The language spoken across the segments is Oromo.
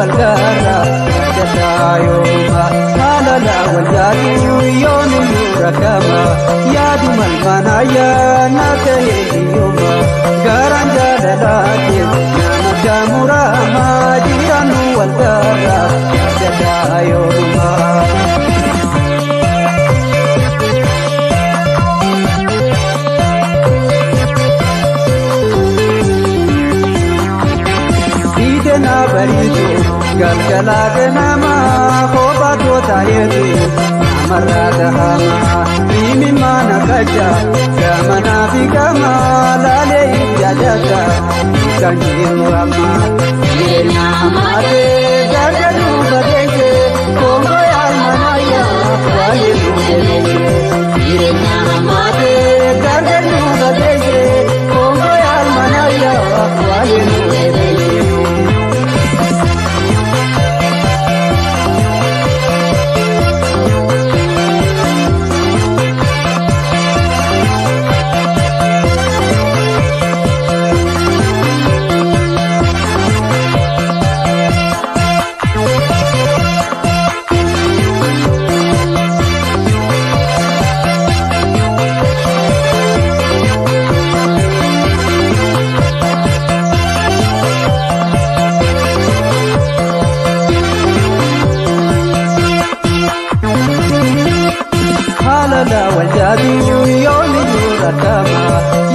wal garra yaadataa yooma haalala wal jaatu yoomiyyuu rakkama yaaduma ilmaanayyaa na ta'e hiyyooma garaan jaalalaatiif nama gaamurama jiraannu wal garra yaadataa yooma. Fiite na bariitu galgala ganama kophaa tootayeetu namarraa tahama imimmaan kacha gamanaa fi gama laalee yaadata kan jiru amma. Jireenya ammaatee gargar nu fageesse koongoo yaalmanayyaa waa'ee nu deemeesse. Jireenya ammaatee gargar nu fageesse koongoo yaalmanayyaa waa'ee nu deemeesse. Haalala wal jaatu yoomiyyuu rakkama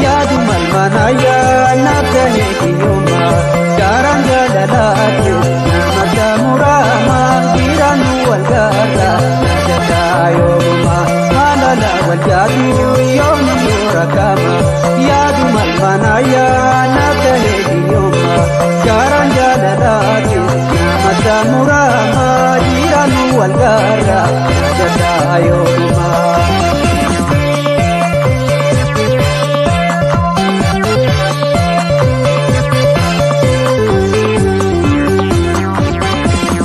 yaaduma ilmaanayyaa na ta'e hiyyooma garaan jaalalaatiif nama gaamurama jiraannu wal garra yaadataa yoomuma haalala wal jaatu yoomiyyuu rakkama yaaduma ilmaanayyaa na ta'e hiyyooma garaan jaalalaatiif nama gaamurama jiraannu wal garra yaadataa yoomuma.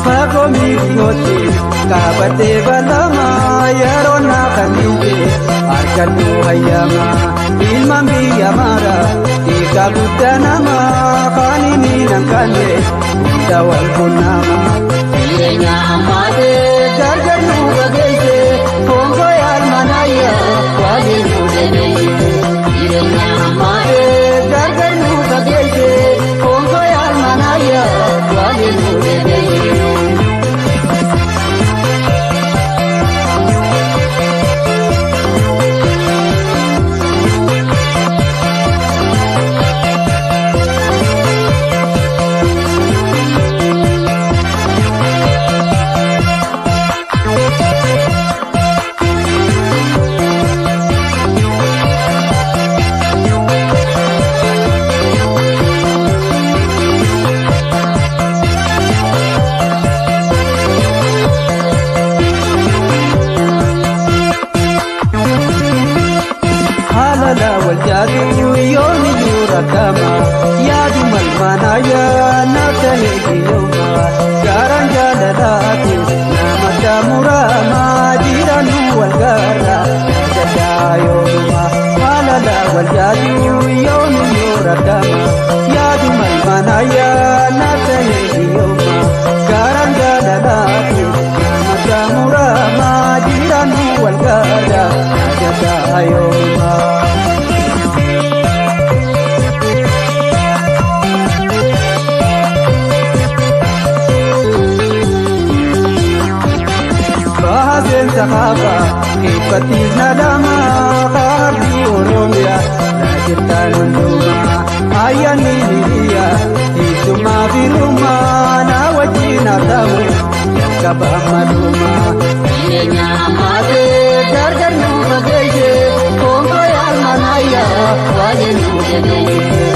Fagoo miidhiyootti qabatee balama yeroo na kamiyyee argadhu hayyama ilmaan biyya mara hiika guddaa nama kaani miidhaan kanne hunda wal qunnama. Jireenya ammaatee gargar nu fageesse koongoo yaalmanayyaa waliin nu deemeesse. Jireenya ammaatee gargar nu fageesse koongoo yaalmanayyaa waliin nu deemeesse. Haalala wal jaatu yoomiyyuu rakkama yaaduma ilmaanayyaa na ta'e hiyyooma garaan jaalalaatiif nama gaamurama jiraannu wal garra yaadataa yoomuma haalala wal jaatu yoomiyyuu rakkama yaaduma ilmaanayyaa na ta'e hiyyooma garaan jaalalaatiif nama gaamurama jiraannu wal garra yaadataa yoomuma. Baaseen saxaaba keeffattiis na lama kaardii Oromiyaa laajirtaan hundumaa ayyaanni hiriyaa hiddummaa firummaa na wajjin haa ta'u jalqaba malumaa. Jireenya ammaatee gargar nu fageesse koongoo yaalmanayyaa waliin nu deemeesse.